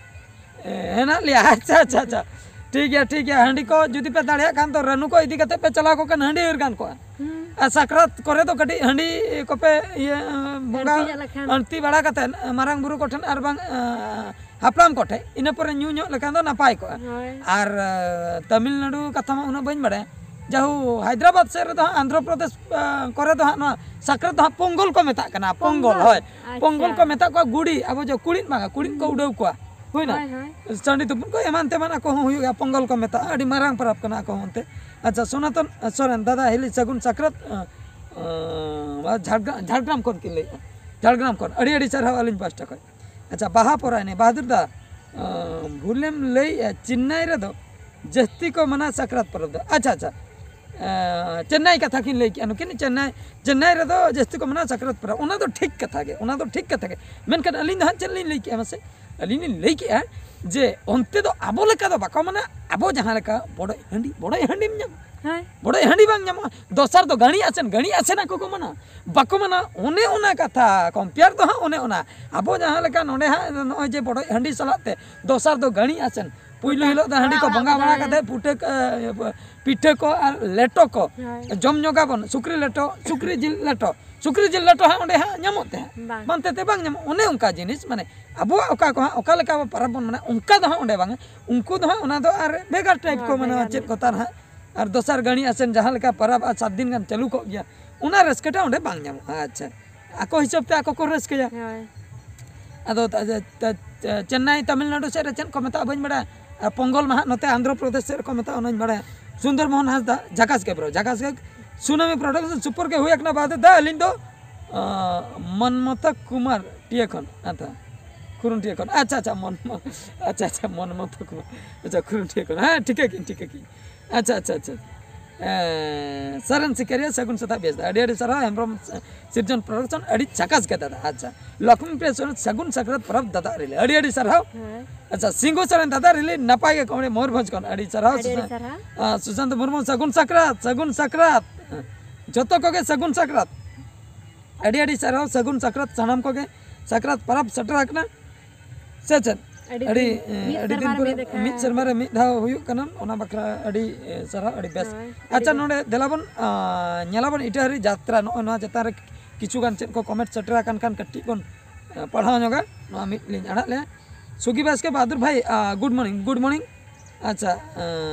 ᱮ, ᱦᱮᱱᱟᱜ ᱞᱮᱭᱟ᱾ ᱟᱪᱪᱷᱟ, ᱟᱪᱪᱷᱟ, ᱟᱪᱪᱷᱟ, ᱴᱷᱤᱠ ᱜᱮᱭᱟ, ᱴᱷᱤᱠ ᱜᱮᱭᱟ᱾ ᱦᱟᱺᱰᱤ ᱠᱚ ᱡᱩᱫᱤ ᱯᱮ ᱫᱟᱲᱮᱭᱟᱜ ᱠᱷᱟᱱ ᱫᱚ ᱨᱟᱹᱱᱩ ᱠᱚ ᱤᱫᱤ ᱠᱟᱛᱮ ᱯᱮ ᱪᱟᱞᱟᱣ ᱠᱚᱜ ᱠᱷᱟᱱ ᱦᱟᱺᱰᱤ ᱦᱟᱹᱨ ᱜᱟᱱ ᱠᱚᱜᱼᱟ᱾ ᱦᱩᱸ᱾ ᱟᱨ ᱥᱟᱠᱨᱟᱛ ᱠᱚᱨᱮ ᱫᱚ ᱠᱟᱹᱴᱤᱡ ᱦᱟᱺᱰᱤ ᱠᱚᱯᱮ ᱤᱭᱟᱹ, ᱵᱚᱸᱜᱟ ᱟᱹᱲᱛᱤ ᱧᱚᱜ ᱞᱮᱠᱷᱟᱱ᱾ ᱟᱹᱲᱛᱤ ᱵᱟᱲᱟ ᱠᱟᱛᱮ ᱢᱟᱨᱟᱝ ᱵᱩᱨᱩ ᱠᱚᱴᱷᱮᱱ ᱟᱨ ᱵᱟᱝ, ᱟᱸ, ᱦᱟᱯᱲᱟᱢ ᱠᱚᱴᱷᱮᱱ, ᱤᱱᱟᱹ ᱯᱚᱨᱮ ᱧᱩ ᱧᱚᱜ ᱞᱮᱠᱷᱟᱱ ᱫᱚ ᱱᱟᱯᱟᱭ ᱠᱚᱜᱼᱟ᱾ ᱦᱳᱭ᱾ ᱟᱨ, ᱟᱸ, ᱛᱟᱢᱤᱞᱱᱟᱲᱩ ᱠᱟᱛᱷᱟ ᱢᱟ ᱩᱱᱟᱹᱜ ᱵᱟᱹᱧ ᱵᱟᱲᱟᱭᱟ, ᱡᱟᱦᱳ, ᱦᱟᱭᱫᱨᱟᱵᱟᱫᱽ ᱥᱮᱫ ᱨᱮᱫᱚ ᱦᱟᱸᱜ, ᱟᱱᱫᱷᱨᱚ ᱯᱨᱚᱫᱮᱥ, ᱟᱸ, ᱠᱚᱨᱮ ᱫᱚ ᱦᱟᱸᱜ ᱱᱚᱣᱟ ᱥᱟᱠᱨᱟᱛ ᱫᱚ ᱦᱟᱸᱜ ᱯᱚᱝᱜᱚᱞ ᱠᱚ ᱢᱮᱛᱟᱜ ᱠᱟᱱᱟ, ᱯᱚᱝᱜᱚᱞ, ᱯᱚᱝᱜᱚᱞ᱾ ᱦᱳᱭ᱾ ᱟᱪᱪᱷᱟ᱾ ᱯᱚᱝᱜᱚᱞ ᱠᱚ ᱢᱮᱛᱟᱜ ᱠᱚᱣᱟ, ᱜᱩᱰᱤ, ᱟᱵᱚ ᱡᱮ ᱠᱩᱲᱤᱫ ᱵᱟᱝᱟ, ᱠᱩᱲᱤᱫ ᱠᱚ ᱦᱩᱸ᱾ ᱩᱰᱟᱹᱣ ᱠᱚᱣᱟ, ᱦᱩᱭᱱᱟ? ᱦᱳᱭ, ᱦᱳᱭ᱾ ᱥᱟᱺᱰᱤ ᱛᱩᱯᱩᱫ ᱠᱚ ᱮᱢᱟᱱ ᱛᱮᱢᱟᱱ ᱟᱠᱚ ᱦᱚᱸ ᱦᱩᱭᱩᱜ ᱜᱮᱭᱟ, ᱯᱚᱝᱜᱚᱞ ᱠᱚ ᱢᱮᱛᱟᱜᱼᱟ, ᱟᱹᱰᱤ ᱢᱟᱨᱟᱝ ᱯᱚᱨᱚᱵᱽ ᱠᱟᱱᱟ ᱟᱠᱚ ᱦᱚᱸ ᱚᱱᱛᱮ᱾ ᱟᱪᱪᱷᱟ, ᱥᱚᱱᱟᱛᱚᱱ, ᱟᱸ, ᱥᱚᱨᱮᱱ, ᱫᱟᱫᱟ ᱦᱤᱞᱤ ᱥᱟᱹᱜᱩᱱ ᱥᱟᱠᱨᱟᱛ, ᱟᱸ, ᱟᱸ, ᱡᱷᱟᱲᱜᱨᱟᱢ, ᱡᱷᱟᱲᱜᱨᱟᱢ ᱠᱷᱚᱱ ᱠᱤᱱ ᱞᱟᱹᱭᱮᱫᱼᱟ, ᱡᱷᱟᱲᱜᱨᱟᱢ ᱠᱷᱚᱱ, ᱟᱹᱰᱤ ᱟᱹᱰᱤ ᱥᱟᱨᱦᱟᱣ ᱟᱹᱞᱤᱧ ᱯᱟᱦᱴᱟ ᱠᱷᱚᱱ᱾ ᱟᱪᱪᱷᱟ, ᱵᱟᱦᱟ ᱯᱚᱨᱟᱭᱱᱤ, ᱵᱟᱦᱟᱫᱩᱨ ᱫᱟ, ᱟᱸ, ᱵᱷᱩᱞᱮᱢ ᱞᱟᱹᱭᱮᱜᱼᱟ, ᱪᱮᱱᱱᱟᱭ ᱨᱮᱫᱚ ᱡᱟᱹᱥᱛᱤ ᱠᱚ ᱢᱟᱱᱟᱣᱟ ᱥᱟᱠᱨᱟᱛ ᱯᱚᱨᱚᱵᱽ ᱫᱚ᱾ ᱟᱪᱪᱷᱟ, ᱟᱪᱪᱷᱟ, ᱟᱸ, ᱪᱮᱱᱱᱟᱭ ᱠᱟᱛᱷᱟ ᱠᱤᱱ ᱞᱟᱹᱭ ᱠᱮᱜᱼᱟ ᱱᱩᱠᱤᱱ, ᱪᱮᱱᱱᱟᱭ, ᱪᱮᱱᱱᱟᱭ ᱨᱮᱫᱚ ᱡᱟᱹᱥᱛᱤ ᱠᱚ ᱢᱟᱱᱟᱣᱟ ᱥᱟᱠᱨᱟᱛ ᱯᱚᱨᱚᱵᱽ᱾ ᱚᱱᱟ ᱫᱚ ᱴᱷᱤᱠ ᱠᱟᱛᱷᱟ ᱜᱮ, ᱚᱱᱟ ᱫᱚ ᱴᱷᱤᱠ ᱠᱟᱛᱷᱟ ᱜᱮ᱾ ᱢᱮᱱᱠᱷᱟᱱ ᱟᱹᱞᱤᱧ ᱫᱚ ᱦᱟᱸᱜ ᱪᱮᱫ ᱞᱤᱧ ᱞᱟᱹᱭ ᱠᱮᱜᱼᱟ ᱢᱟᱥᱮ? ᱟᱹᱞᱤᱧ ᱞᱤᱧ ᱞᱟᱹᱭ ᱠᱮᱜᱼᱟ ᱡᱮ ᱚᱱᱛᱮ ᱫᱚ ᱟᱵᱚ ᱞᱮᱠᱟ ᱫᱚ ᱵᱟᱠᱚ ᱢᱟᱱᱟᱣᱟ, ᱟᱵᱚ ᱡᱟᱦᱟᱸ ᱞᱮᱠᱟ ᱵᱚᱰᱚᱡ ᱦᱟᱺᱰᱤ, ᱵᱚᱰᱚᱡ ᱦᱟᱺᱰᱤᱢ ᱧᱟᱢᱟ, ᱦᱳᱭ᱾ ᱵᱚᱰᱚᱡ ᱦᱟᱺᱰᱤ ᱵᱟᱝ ᱧᱟᱢᱚᱜᱼᱟ, ᱫᱚᱥᱟᱨ ᱫᱚ ᱜᱟᱹᱲᱤ ᱟᱥᱮᱱ, ᱜᱟᱹᱲᱤ ᱟᱥᱮᱱ ᱟᱠᱚ ᱠᱚ ᱢᱟᱱᱟᱣᱟ, ᱵᱟᱠᱚ ᱢᱟᱱᱟᱣᱟ᱾ ᱚᱱᱮ ᱚᱱᱟ ᱠᱟᱛᱷᱟ, ᱠᱚᱢᱯᱮᱭᱟᱨ ᱫᱚ ᱦᱟᱸᱜ ᱚᱱᱮ ᱚᱱᱟ᱾ ᱟᱵᱚ ᱡᱟᱦᱟᱸ ᱞᱮᱠᱟ ᱱᱚᱰᱮ ᱦᱟᱸᱜ ᱱᱚᱜᱼᱚᱭ ᱡᱮ ᱵᱚᱰᱚᱡ ᱦᱟᱺᱰᱤ ᱥᱟᱞᱟᱜ ᱛᱮ ᱫᱚᱥᱟᱨ ᱫᱚ ᱜᱟᱹᱲᱤ ᱟᱥᱮᱱ, ᱯᱩᱭᱞᱩ ᱦᱤᱞᱳᱜ ᱫᱚ ᱦᱟᱺᱰᱤ ᱠᱚ ᱚᱲᱟᱜ ᱵᱚᱸᱜᱟ ᱚᱲᱟᱜ ᱵᱟᱲᱟ ᱠᱚ ᱠᱟᱛᱮ ᱯᱩᱴᱷᱟᱹ ᱠᱚ, ᱯᱤᱴᱷᱟᱹ ᱠᱚ ᱟᱨ ᱞᱮᱴᱚ ᱠᱚ ᱦᱳᱭ᱾ ᱡᱚᱢ ᱧᱚᱜᱟᱵᱚᱱ, ᱥᱩᱠᱨᱤ ᱞᱮᱴᱚ, ᱥᱩᱠᱨᱤ ᱡᱤᱞ ᱞᱮᱴᱚ, ᱥᱩᱠᱨᱤ ᱡᱤᱞ ᱞᱮᱴᱚ ᱦᱟᱸᱜ ᱚᱸᱰᱮ ᱦᱟᱸᱜ ᱧᱟᱢᱚᱜ ᱛᱮ ᱦᱟᱸᱜ ᱵᱟᱝ᱾ ᱵᱟᱝ ᱛᱮ ᱛᱮ ᱵᱟᱝ ᱧᱟᱢᱚᱜ᱾ ᱚᱱᱮ ᱚᱱᱠᱟ ᱡᱤᱱᱤᱥ, ᱢᱟᱱᱮ ᱟᱵᱚᱣᱟᱜ ᱚᱠᱟ ᱠᱚ ᱦᱟᱸᱜ ᱚᱠᱟ ᱞᱮᱠᱟ ᱯᱚᱨᱚᱵᱽ ᱵᱚᱱ ᱢᱟᱱᱟᱣᱟ, ᱚᱱᱠᱟ ᱫᱚ ᱦᱟᱸᱜ ᱚᱸᱰᱮ ᱵᱟᱝᱟ᱾ ᱩᱱᱠᱩ ᱫᱚ ᱦᱟᱸᱜ ᱚᱱᱟ ᱫᱚ ᱟᱨ ᱵᱷᱮᱜᱟᱨ ᱴᱟᱭᱤᱯ ᱦᱳᱭ, ᱠᱚ ᱢᱟᱱᱟᱣᱟ, ᱵᱷᱮᱜᱟᱨ ᱪᱮᱫ ᱧᱚᱜ᱾ ᱠᱚ ᱛᱟᱨ ᱦᱟᱸᱜ᱾ ᱟᱨ ᱫᱚᱥᱟᱨ ᱜᱟᱹᱲᱤ ᱟᱥᱮᱱ ᱡᱟᱦᱟᱸ ᱞᱮᱠᱟ ᱯᱚᱨᱚᱵᱽ ᱟᱨ ᱥᱟᱛ ᱫᱤᱱ ᱜᱟᱱ ᱪᱟᱹᱞᱩ ᱠᱚᱜ ᱜᱮᱭᱟ, ᱚᱱᱟ ᱨᱟᱹᱥᱠᱟᱹᱴᱟ ᱚᱸᱰᱮ ᱵᱟᱝ ᱧᱟᱢᱚᱜᱼᱟ᱾ ᱟᱪᱪᱷᱟ, ᱟᱠᱚ ᱦᱤᱥᱟᱹᱵ ᱛᱮ ᱟᱠᱚ ᱠᱚ ᱨᱟᱹᱥᱠᱟᱹᱭᱟ᱾ ᱦᱳᱭ᱾ ᱟᱫᱚ ᱛᱟ-, ᱛᱟ-, ᱛᱟ-, ᱪᱮᱱᱱᱟᱭ, ᱛᱟᱢᱤᱞᱱᱟᱲᱩ ᱥᱮᱫ ᱨᱮ ᱪᱮᱫ ᱠᱚ ᱢᱮᱛᱟᱜᱼᱟ ᱵᱟᱹᱧ ᱵᱟᱲᱟᱭᱟ, ᱟᱨ ᱯᱚᱝᱜᱚᱞ ᱢᱟ ᱦᱟᱸᱜ ᱱᱚᱛᱮ ᱟᱱᱫᱷᱨᱚ ᱯᱨᱚᱫᱮᱥ ᱥᱮᱫ ᱨᱮᱠᱚ ᱢᱮᱛᱟᱜᱼᱟ, ᱚᱱᱟᱧ ᱵᱟᱲᱟᱭᱟ᱾ ᱥᱩᱱᱫᱚᱨ ᱢᱳᱦᱚᱱ ᱦᱟᱸᱥᱫᱟ, ᱡᱷᱟᱠᱟᱥ ᱜᱮ bro, ᱡᱷᱟᱠᱟᱥ ᱜᱮ᱾ ᱥᱩᱱᱟᱢᱤ production super ᱜᱮ ᱦᱩᱭ ᱟᱠᱟᱱᱟ ᱵᱟᱫᱮ ᱫᱟ, ᱟᱹᱞᱤᱧ ᱫᱚ, ᱟᱸ, ᱢᱚᱱᱢᱚᱛᱟ ᱠᱩᱢᱟᱨ ᱴᱤᱭᱟᱹ ᱠᱷᱚᱱ, ᱟᱪᱪᱷᱟ, ᱠᱷᱩᱨᱩᱱ ᱴᱤᱭᱟᱹ ᱠᱷᱚᱱ, ᱟᱪᱪᱷᱟ, ᱟᱪᱪᱷᱟ, ᱢᱚᱱ-, ᱟᱪᱪᱷᱟ, ᱟᱪᱪᱷᱟ, ᱢᱚᱱᱢᱚᱛᱟ ᱠᱩᱢᱟᱨ, ᱟᱪᱪᱷᱟ, ᱠᱷᱩᱨᱩᱱ ᱴᱤᱭᱟᱹ ᱠᱷᱚᱱ, ᱦᱮᱸ, ᱴᱷᱤᱠᱟᱹ ᱠᱤᱱ, ᱴᱷᱤᱠᱟᱹ ᱠᱤᱱ᱾ ᱟᱪᱪᱷᱟ, ᱟᱪᱪᱷᱟ, ᱟᱪᱪᱷᱟ᱾ ᱮᱸ, ᱥᱟᱨᱮᱱ ᱥᱤᱠᱟᱹᱨᱤᱭᱟᱹ ᱥᱟᱹᱜᱩᱱ ᱥᱮᱛᱟᱜ ᱵᱮᱥ ᱫᱟ᱾ ᱟᱹᱰᱤ ᱟᱹᱰᱤ ᱥᱟᱨᱦᱟᱣ ᱦᱮᱢᱵᱨᱚᱢ ᱥᱤᱨᱡᱚᱱ production ᱟᱹᱰᱤ ᱡᱷᱟᱠᱟᱥ ᱜᱮ ᱫᱟᱫᱟ᱾ ᱟᱪᱪᱷᱟ, ᱞᱚᱠᱷᱢᱤ ᱯᱨᱮᱥ ᱥᱟᱹᱜᱩᱱ ᱥᱟᱠᱨᱟᱛ ᱯᱚᱨᱚᱵᱽ ᱫᱟᱫᱟ ᱨᱤᱞᱟᱹ᱾ ᱟᱹᱰᱤ ᱟᱹᱰᱤ ᱥᱟᱨᱦᱟᱣ᱾ ᱦᱮᱸ᱾ ᱟᱪᱪᱷᱟ, ᱥᱤᱝᱜᱩ ᱥᱚᱨᱮᱱ ᱫᱟᱫᱟ ᱨᱤᱞᱟᱹ ᱱᱟᱯᱟᱭ ᱜᱮ ᱠᱚᱢᱮᱰᱤ ᱢᱚᱭᱩᱨᱵᱷᱚᱸᱡᱽ ᱠᱷᱚᱱ᱾ ᱟᱹᱰᱤ ᱥᱟᱨᱦᱟᱣ᱾ ᱟᱹᱰᱤ ᱟᱹᱰᱤ ᱥᱩᱥᱟᱱ-, ᱥᱟᱨᱦᱟᱣ᱾ ᱟᱸ, ᱥᱩᱥᱟᱱᱛ ᱢᱩᱨᱢᱩ ᱥᱟᱹᱜᱩᱱ ᱥᱟᱠᱨᱟᱛ, ᱥᱟᱹᱜᱩᱱ ᱥᱟᱠᱨᱟᱛ᱾ ᱡᱚᱛᱚ ᱠᱚᱜᱮ ᱥᱟᱹᱜᱩᱱ ᱥᱟᱠᱨᱟᱛ᱾ ᱟᱹᱰᱤ ᱟᱹᱰᱤ ᱥᱟᱨᱦᱟᱣ, ᱥᱟᱹᱜᱩᱱ ᱥᱟᱠᱨᱟᱛ ᱥᱟᱱᱟᱢ ᱠᱚᱜᱮ᱾ ᱥᱟᱠᱨᱟᱛ ᱯᱚᱨᱚᱵᱽ ᱥᱮᱴᱮᱨ ᱟᱠᱟᱱᱟ᱾ ᱥᱮ ᱪᱮᱫ? ᱟᱹᱰᱤ ᱟᱹᱰᱤ, ᱫᱤᱱ, ᱮ, ᱢᱤᱫ ᱟᱹᱰᱤ ᱥᱮᱨᱢᱟ ᱫᱤᱱ ᱨᱮ ᱯᱚᱨᱮ ᱢᱤᱫ ᱫᱷᱟᱣ᱾ ᱢᱤᱫ ᱥᱮᱨᱢᱟ ᱨᱮ ᱢᱤᱫ ᱫᱷᱟᱣ ᱦᱩᱭᱩᱜ ᱠᱟᱱᱟ, ᱚᱱᱟ ᱵᱟᱠᱷᱨᱟ ᱟᱹᱰᱤ, ᱮ, ᱥᱟᱨᱦᱟᱣ, ᱟᱹᱰᱤ ᱵᱮᱥ᱾ ᱦᱳᱭ, ᱟᱪᱪᱷᱟ, ᱟᱹᱰᱤ ᱱᱚᱰᱮ ᱫᱮᱞᱟ ᱵᱚᱱ, ᱟ, ᱧᱮᱞᱟᱵᱚᱱ ᱤᱴᱟᱹᱦᱟᱹᱨᱤ ᱡᱟᱛᱨᱟ, ᱱᱚᱜᱼᱚᱭ ᱱᱚᱣᱟ ᱪᱮᱛᱟᱱ ᱨᱮ ᱠᱤᱪᱷᱩ ᱜᱟᱱ ᱪᱮᱫ ᱠᱚ comment ᱥᱮᱴᱮᱨ ᱟᱠᱟᱱ ᱠᱷᱟᱱ ᱠᱟᱹᱴᱤᱡ ᱵᱚᱱ, ᱮ, ᱯᱟᱲᱦᱟᱣ ᱧᱚᱜᱟ᱾ ᱱᱚᱣᱟ ᱢᱤᱫ ᱞᱤᱧ ᱟᱲᱟᱜ ᱞᱮᱜᱼᱟ᱾ ᱥᱩᱜᱤ ᱵᱟᱥᱠᱮ, ᱵᱟᱦᱟᱫᱩᱨ ᱵᱷᱟᱭ, ᱟ, good morning, good morning᱾ ᱟᱪᱪᱷᱟ, ᱮ,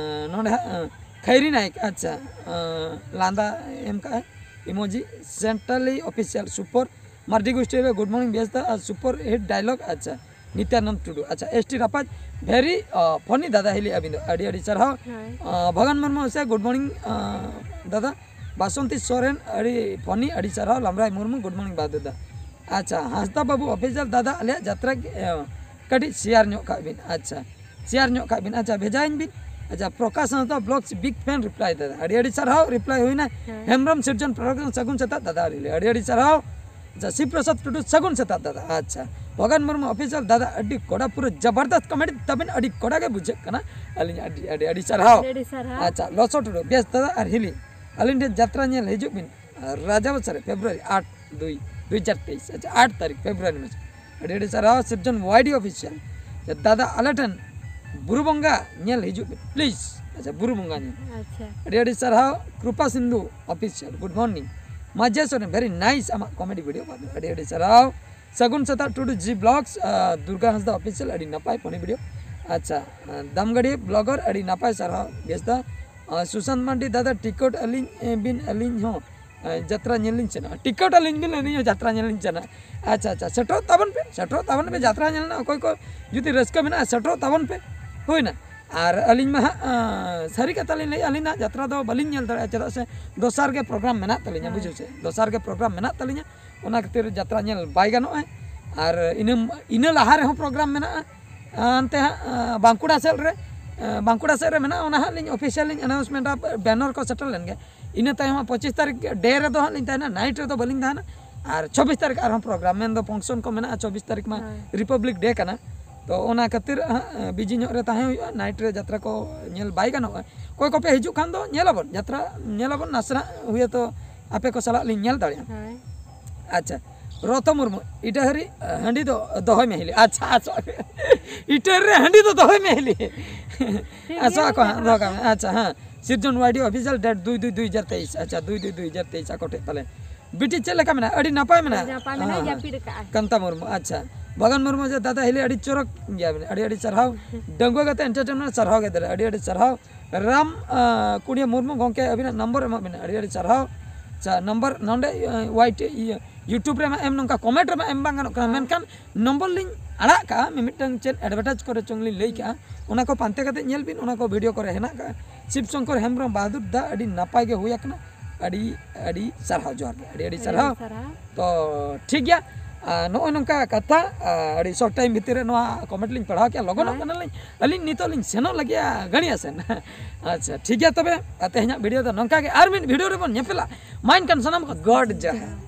ᱱᱚᱰᱮ ᱦᱟᱸᱜ, ᱮ, ᱠᱷᱟᱭᱨᱤ ᱱᱟᱭᱮᱠ, ᱟᱪᱪᱷᱟ, ᱟᱸ, ᱞᱟᱸᱫᱟ ᱮᱢ ᱠᱟᱜᱼᱟᱭ, emoji, centrally official, super, Mardi ᱜᱳᱥᱴᱤ ᱨᱮ good morning ᱵᱮᱥ ᱫᱟ, ᱟᱨ super hit dialogue, ᱟᱪᱪᱷᱟ, ᱱᱤᱛᱭᱟᱱᱚᱱᱫ ᱴᱩᱰᱩ, ᱟᱪᱪᱷᱟ, S T ᱨᱟᱯᱟᱡᱽ, very, ᱟᱸ, funny ᱫᱟᱫᱟ ᱦᱤᱞᱤ ᱟᱹᱵᱤᱱ ᱫᱚ, ᱟᱹᱰᱤ ᱟᱹᱰᱤ ᱥᱟᱨᱦᱟᱣ᱾ ᱦᱳᱭ᱾ ᱟᱸ, ᱵᱷᱚᱜᱟᱱ ᱢᱩᱨᱢᱩ ᱥᱮ good morning, ᱟᱸ, ᱫᱟᱫᱟ, ᱵᱟᱥᱚᱱᱛᱤ ᱥᱚᱨᱮᱱ, ᱟᱹᱰᱤ funny, ᱟᱹᱰᱤ ᱥᱟᱨᱦᱟᱣ, ᱞᱟᱢᱨᱟᱭ ᱢᱩᱨᱢᱩ, good morning ᱵᱟᱫᱩ ᱫᱟ, ᱟᱪᱪᱷᱟ, ᱦᱟᱸᱥᱫᱟ ᱵᱟᱹᱵᱩ official ᱫᱟᱫᱟ, ᱟᱞᱮᱭᱟᱜ ᱡᱟᱛᱨᱟ, ᱟᱸ, ᱠᱟᱹᱴᱤᱡ share ᱧᱚᱜ ᱠᱟᱜ ᱵᱤᱱ, ᱟᱪᱪᱷᱟ, share ᱧᱚᱜ ᱠᱟᱜ ᱵᱤᱱ, ᱟᱪᱪᱷᱟ, ᱵᱷᱮᱡᱟᱭᱟᱹᱧ ᱵᱤᱱ, ᱟᱪᱪᱷᱟ, ᱯᱨᱚᱠᱟᱥ ᱦᱟᱸᱥᱫᱟ vlogs big fan reply ᱫᱟᱫᱟ, ᱟᱹᱰᱤ ᱟᱹᱰᱤ ᱥᱟᱨᱦᱟᱣ, reply ᱦᱩᱭᱱᱟ᱾ ᱦᱮᱸ᱾ ᱦᱮᱢᱵᱨᱚᱢ ᱥᱤᱨᱡᱚᱱ production ᱥᱟᱹᱜᱩᱱ ᱥᱮᱛᱟᱜ ᱫᱟᱫᱟ, ᱟᱹᱰᱤ ᱟᱹᱰᱤ ᱥᱟᱨᱦᱟᱣ᱾ ᱟᱪᱪᱷᱟ, ᱥᱤᱵ ᱯᱨᱚᱥᱟᱫᱽ ᱴᱩᱰᱩ ᱥᱟᱹᱜᱩᱱ ᱥᱮᱛᱟᱜ ᱫᱟᱫᱟ, ᱟᱪᱪᱷᱟ, ᱵᱷᱚᱜᱟᱱ ᱢᱩᱨᱢᱩ official ᱫᱟᱫᱟ, ᱟᱹᱰᱤ ᱠᱚᱰᱟ ᱯᱩᱨᱟᱹ ᱡᱟᱵᱟᱨᱫᱚᱥᱛ comedy ᱛᱟᱵᱤᱱ, ᱟᱹᱰᱤ ᱠᱚᱰᱟ ᱜᱮ ᱵᱩᱡᱷᱟᱹᱜ ᱠᱟᱱᱟ, ᱟᱹᱞᱤᱧ ᱟᱹᱰᱤ ᱟᱹᱰᱤ ᱟᱹᱰᱤ ᱥᱟᱨᱦᱟᱣ᱾ ᱟᱹᱰᱤ ᱟᱹᱰᱤ ᱥᱟᱨᱦᱟᱣ᱾ ᱟᱪᱪᱷᱟ, ᱞᱚᱥᱚ ᱴᱩᱰᱩ, ᱵᱮᱥ ᱫᱟᱫᱟ ᱟᱨ ᱦᱤᱞᱤ, ᱟᱹᱞᱤᱧ ᱴᱷᱮᱱ ᱡᱟᱛᱨᱟ ᱧᱮᱞ ᱦᱤᱡᱩᱜ ᱵᱤᱱ, ᱨᱟᱡᱟ ᱵᱟᱥᱟᱨᱮ February ᱟᱴ ᱫᱩᱭ ᱫᱩᱭ ᱦᱟᱡᱟᱨ ᱛᱮᱭᱤᱥ, ᱟᱪᱪᱷᱟ, ᱟᱴ ᱛᱟᱹᱨᱤᱠᱷ February ᱢᱟᱥ, ᱟᱹᱰᱤ ᱟᱹᱰᱤ ᱥᱟᱨᱦᱟᱣ ᱥᱤᱨᱡᱚᱱ Y D Official᱾ ᱟᱪᱪᱷᱟ, ᱫᱟᱫᱟ ᱟᱞᱮ ᱴᱷᱮᱱ ᱵᱩᱨᱩ ᱵᱚᱸᱜᱟ ᱧᱮᱞ ᱦᱤᱡᱩᱜ ᱵᱤᱱ please, ᱟᱪᱪᱷᱟ, ᱵᱩᱨᱩ ᱵᱚᱸᱜᱟ ᱧᱮᱞ᱾ ᱟᱪᱪᱷᱟ᱾ ᱟᱹᱰᱤ ᱟᱹᱰᱤ ᱥᱟᱨᱦᱟᱣ ᱠᱨᱩᱯᱟ ᱥᱤᱱᱫᱷᱩ Official, good morning᱾ ᱢᱟᱡᱷᱮ ᱥᱚᱨᱮᱱ, very nice ᱟᱢᱟᱜ comedy video, ᱟᱹᱰᱤ ᱟᱹᱰᱤ ᱥᱟᱨᱦᱟᱣ᱾ ᱥᱟᱹᱜᱩᱱ ᱥᱮᱛᱟᱜ ᱴᱩᱰᱩ G Vlogs, ᱟᱨ ᱫᱩᱨᱜᱟ ᱦᱟᱸᱥᱫᱟ Official, ᱟᱹᱰᱤ ᱱᱟᱯᱟᱭ funny video᱾ ᱟᱪᱪᱷᱟ, ᱟᱨ ᱫᱟᱢᱜᱟᱹᱰᱤ blogger, ᱟᱹᱰᱤ ᱱᱟᱯᱟᱭ ᱥᱟᱨᱦᱟᱣ, ᱵᱮᱥ ᱫᱟ᱾ ᱟᱨ ᱥᱩᱥᱟᱱᱛ ᱢᱟᱱᱰᱤ ᱫᱟᱫᱟ, ᱴᱤᱠᱤᱴ ᱟᱹᱞᱤᱧ, ᱮ, ᱵᱤᱱ, ᱟᱹᱞᱤᱧ ᱦᱚᱸ, ᱮ, ᱡᱟᱛᱨᱟ ᱧᱮᱞ ᱞᱤᱧ ᱥᱮᱱᱚᱜᱼᱟ᱾ ᱴᱤᱠᱤᱴ ᱟᱹᱞᱤᱧ ᱵᱤᱱ, ᱟᱹᱞᱤᱧ ᱦᱚᱸ ᱡᱟᱛᱨᱟ ᱧᱮᱞ ᱞᱤᱧ ᱥᱮᱱᱚᱜᱼᱟ᱾ ᱟᱪᱪᱷᱟ, ᱟᱪᱪᱷᱟ, ᱥᱮᱴᱮᱨᱚᱜ ᱛᱟᱵᱚᱱ ᱯᱮ, ᱥᱮᱴᱮᱨᱚᱜ ᱛᱟᱵᱚᱱ ᱯᱮ, ᱡᱟᱛᱨᱟ ᱧᱮᱞ ᱨᱮᱱᱟᱜ ᱚᱠᱚᱭ ᱠᱚ ᱡᱩᱫᱤ ᱨᱟᱹᱥᱠᱟᱹ ᱢᱮᱱᱟᱜᱼᱟ, ᱥᱮᱴᱮᱨᱚᱜ ᱛᱟᱵᱚᱱ ᱯᱮ᱾ ᱦᱩᱭᱱᱟ᱾ ᱟᱨ ᱟᱹᱞᱤᱧ ᱢᱟ ᱦᱟᱸᱜ, ᱟᱸ, ᱥᱟᱹᱨᱤ ᱠᱟᱛᱷᱟ ᱞᱤᱧ ᱞᱟᱹᱭᱟ, ᱟᱹᱞᱤᱧ ᱱᱟᱜ ᱡᱟᱛᱨᱟ ᱫᱚ ᱵᱟᱹᱞᱤᱧ ᱧᱮᱞ ᱫᱟᱲᱮᱭᱟᱜᱼᱟ, ᱪᱮᱫᱟᱜ ᱥᱮ ᱫᱚᱥᱟᱨ ᱜᱮ program ᱢᱮᱱᱟᱜ ᱛᱟᱹᱞᱤᱧᱟ, ᱦᱳᱭ᱾ ᱵᱩᱡᱷᱟᱹᱣ ᱥᱮ? ᱫᱚᱥᱟᱨ ᱜᱮ program ᱢᱮᱱᱟᱜ ᱛᱟᱹᱞᱤᱧᱟ, ᱚᱱᱟ ᱠᱷᱟᱹᱛᱤᱨ ᱡᱟᱛᱨᱟ ᱧᱮᱞ ᱵᱟᱭ ᱜᱟᱱᱚᱜᱼᱟ᱾ ᱟᱨ ᱤᱱᱟᱹ, ᱤᱱᱟᱹ ᱞᱟᱦᱟ ᱨᱮᱦᱚᱸ program ᱢᱮᱱᱟᱜᱼᱟ, ᱦᱟᱱᱛᱮ ᱦᱟᱸᱜ, ᱟᱸ, ᱵᱟᱸᱠᱩᱲᱟ ᱥᱮᱫ ᱨᱮ, ᱟᱸ, ᱵᱟᱸᱠᱩᱲᱟ ᱥᱮᱫ ᱨᱮ ᱢᱮᱱᱟᱜᱼᱟ, ᱚᱱᱟ ᱦᱟᱸᱜ ᱞᱤᱧ official ᱞᱤᱧ announcement ᱟ, banner ᱠᱚ ᱥᱮᱴᱮᱨ ᱞᱮᱱ ᱜᱮ᱾ ᱤᱱᱟᱹ ᱛᱟᱭᱚᱢ ᱦᱟᱸᱜ ᱯᱚᱸᱪᱤᱥ ᱛᱟᱹᱨᱤᱠᱷ day ᱨᱮᱫᱚ ᱦᱟᱸᱜ ᱞᱤᱧ ᱛᱟᱦᱮᱱᱟ, night ᱨᱮᱫᱚ ᱵᱟᱹᱞᱤᱧ ᱛᱟᱦᱮᱱᱟ᱾ ᱟᱨ ᱪᱷᱚᱵᱵᱤᱥ ᱛᱟᱹᱨᱤᱠᱷ ᱟᱨᱦᱚᱸ program, ᱢᱮᱱᱫᱚ function ᱠᱚ ᱢᱮᱱᱟᱜᱼᱟ, ᱪᱷᱚᱵᱵᱤᱥ ᱛᱟᱹᱨᱤᱠᱷ ᱢᱟ ᱦᱳᱭ᱾ Republic Day ᱠᱟᱱᱟ᱾ ᱛᱚ ᱚᱱᱟ ᱠᱷᱟᱹᱛᱤᱨ ᱦᱟᱸᱜ, ᱟᱸ, busy ᱧᱚᱜ ᱨᱮ ᱛᱟᱦᱮᱸ ᱦᱩᱭᱩᱜᱼᱟ, night ᱨᱮ ᱡᱟᱛᱨᱟ ᱠᱚ ᱧᱮᱞ ᱵᱟᱭ ᱜᱟᱱᱚᱜᱼᱟ᱾ ᱚᱠᱚᱭ ᱠᱚᱯᱮ ᱦᱤᱡᱩᱜ ᱠᱷᱟᱱ ᱫᱚ ᱧᱮᱞᱟᱵᱚᱱ, ᱡᱟᱛᱨᱟ ᱧᱮᱞᱟᱵᱚᱱ, ᱱᱟᱥᱮᱱᱟᱜ ᱦᱩᱭᱛᱚ ᱟᱯᱮ ᱠᱚ ᱥᱟᱞᱟᱜ ᱞᱤᱧ ᱧᱮᱞ ᱫᱟᱲᱮᱭᱟᱜᱼᱟ᱾ ᱦᱳᱭ᱾ ᱟᱪᱪᱷᱟ, ᱨᱚᱛᱚ ᱢᱩᱨᱢᱩ, ᱤᱴᱟᱹ ᱦᱟᱹᱨᱤ ᱦᱟᱺᱰᱤ ᱫᱚ ᱫᱚᱦᱚᱭ ᱢᱮ ᱦᱤᱞᱤ᱾ ᱟᱪᱪᱷᱟ, ᱟᱪᱪᱷᱟ, ᱤᱴᱟᱹ ᱨᱮ ᱦᱟᱺᱰᱤ ᱫᱚ ᱫᱚᱦᱚᱭ ᱢᱮ ᱦᱤᱞᱤ᱾ ᱴᱷᱤᱠ ᱟᱪᱪᱷᱟ, ᱜᱮᱭᱟ, ᱟᱠᱚ ᱦᱟᱸᱜ ᱫᱚᱦᱚ ᱠᱟᱜ ᱢᱮ᱾ ᱟᱪᱪᱷᱟ, ᱦᱮᱸ, ᱥᱤᱨᱡᱚᱱ Y D Official, date ᱫᱩᱭ ᱫᱩᱭ ᱫᱩᱭ ᱦᱟᱡᱟᱨ ᱛᱮᱭᱤᱥ, ᱟᱪᱪᱷᱟ, ᱫᱩᱭ ᱫᱩᱭ ᱫᱩᱭ ᱦᱟᱡᱟᱨ ᱛᱮᱭᱤᱥ ᱟᱠᱚ ᱴᱷᱮᱡ ᱛᱟᱞᱮ᱾ ᱵᱤᱴᱤ ᱪᱮᱫ ᱞᱮᱠᱟ ᱢᱮᱱᱟᱜᱼᱟ? ᱟᱹᱰᱤ ᱱᱟᱯᱟᱭ ᱢᱮᱱᱟᱜᱼᱟ᱾ ᱟᱹᱰᱤ ᱱᱟᱯᱟᱭ ᱢᱮᱱᱟᱜᱼᱟ, ᱦᱮᱸ, ᱦᱮᱸ᱾ ᱡᱟᱹᱯᱤᱫ ᱟᱠᱟᱫᱼᱟᱭ᱾ ᱠᱟᱱᱛᱟ ᱢᱩᱨᱢᱩ, ᱟᱪᱪᱷᱟ, ᱵᱟᱜᱟᱱ ᱢᱩᱨᱢᱩ ᱡᱮ ᱫᱟᱫᱟ ᱦᱤᱞᱤ ᱟᱹᱰᱤ ᱪᱚᱨᱚᱠ ᱜᱮᱭᱟ ᱵᱤᱱ, ᱟᱹᱰᱤ ᱟᱹᱰᱤ ᱥᱟᱨᱦᱟᱣ᱾ ᱰᱟᱺᱜᱩᱣᱟᱹ ᱜᱟᱛᱮ ᱮᱱᱴᱟᱨᱴᱮᱱᱢᱮᱱᱴ ᱥᱟᱨᱦᱟᱣ ᱜᱮ ᱫᱟᱫᱟ, ᱟᱹᱰᱤ ᱟᱹᱰᱤ ᱥᱟᱨᱦᱟᱣ᱾ ᱨᱟᱢ ᱟᱸ, ᱠᱩᱲᱤᱭᱟᱹ ᱢᱩᱨᱢᱩ ᱜᱚᱢᱠᱮ ᱟᱹᱵᱤᱱᱟᱜ ᱱᱚᱢᱵᱚᱨ ᱮᱢᱟᱜ ᱵᱤᱱᱟ, ᱟᱹᱰᱤ ᱟᱹᱰᱤ ᱥᱟᱨᱦᱟᱣ᱾ ᱟᱪᱪᱷᱟ, ᱱᱚᱢᱵᱚᱨ ᱱᱚᱰᱮ ᱟᱸ, ᱣᱟᱭ ᱴᱤ ᱤᱭᱟᱹ YouTube ᱨᱮᱢᱟ ᱮᱢ, ᱱᱚᱝᱠᱟ ᱠᱚᱢᱮᱱᱴ ᱨᱮᱢᱟ ᱮᱢ ᱵᱟᱝ ᱜᱟᱱᱚᱜ ᱠᱟᱱᱟ, ᱢᱮᱱᱠᱷᱟᱱ ᱱᱚᱢᱵᱚᱨ ᱞᱤᱧ ᱟᱲᱟᱜ ᱠᱟᱜᱼᱟ, ᱢᱤᱢᱤᱫᱴᱟᱝ ᱪᱮᱫ ᱮᱰᱵᱷᱮᱴᱟᱭᱤᱡᱽ ᱠᱚᱨᱮ ᱪᱚᱝ ᱞᱤᱧ ᱞᱟᱹᱭ ᱠᱟᱜᱼᱟ, ᱚᱱᱟ ᱠᱚ ᱯᱟᱱᱛᱮ ᱠᱟᱛᱮ ᱧᱮᱞ ᱵᱤᱱ, ᱚᱱᱟ ᱠᱚ ᱵᱷᱤᱰᱤᱭᱳ ᱠᱚᱨᱮ ᱦᱮᱱᱟᱜ ᱠᱟᱜᱼᱟ᱾ ᱥᱤᱵ ᱥᱚᱝᱠᱚᱨ ᱦᱮᱢᱵᱨᱚᱢ ᱵᱟᱦᱟᱫᱩᱨ ᱫᱟ, ᱟᱹᱰᱤ ᱱᱟᱯᱟᱭ ᱜᱮ ᱦᱩᱭ ᱟᱠᱟᱱᱟ, ᱟᱹᱰᱤ ᱟᱹᱰᱤ ᱥᱟᱨᱦᱟᱣ, ᱡᱚᱦᱟᱨ ᱜᱮ, ᱟᱹᱰᱤ ᱟᱹᱰᱤ ᱥᱟᱨᱦᱟᱣ᱾ ᱛᱚ ᱴᱷᱤᱠ ᱜᱮᱭᱟ, ᱟᱨ ᱱᱚᱜᱼᱚᱭ ᱱᱚᱝᱠᱟ ᱠᱟᱛᱷᱟ, ᱟᱨ ᱟᱹᱰᱤ ᱥᱚᱨᱴ ᱴᱟᱭᱤᱢ ᱵᱷᱤᱛᱤᱨ ᱨᱮ ᱱᱚᱣᱟ ᱠᱚᱢᱮᱱᱴ ᱞᱤᱧ ᱯᱟᱲᱦᱟᱣ ᱠᱮᱜᱼᱟ, ᱞᱚᱜᱚᱱᱚᱜ ᱦᱳᱭ᱾ ᱠᱟᱱᱟᱞᱤᱧ, ᱟᱹᱞᱤᱧ ᱱᱤᱛᱚᱜ ᱞᱤᱧ ᱥᱮᱱᱚᱜ ᱞᱟᱹᱜᱤᱫᱼᱟ ᱜᱟᱹᱲᱤᱭᱟ ᱥᱮᱱ᱾ ᱟᱪᱪᱷᱟ, ᱴᱷᱤᱠ ᱜᱮᱭᱟ, ᱛᱚᱵᱮ ᱛᱮᱦᱮᱧᱟᱜ ᱵᱷᱤᱰᱤᱭᱳ ᱫᱚ ᱱᱚᱝᱠᱟ ᱜᱮ, ᱟᱨ ᱢᱤᱫ ᱵᱷᱤᱰᱤᱭᱳ ᱨᱮᱵᱚᱱ ᱧᱮᱯᱮᱞᱟ᱾ ᱢᱟ ᱮᱱᱠᱷᱟᱱ ᱥᱟᱱᱟᱢ ᱠᱚ ᱜᱚᱰ ᱡᱚᱦᱟᱨ᱾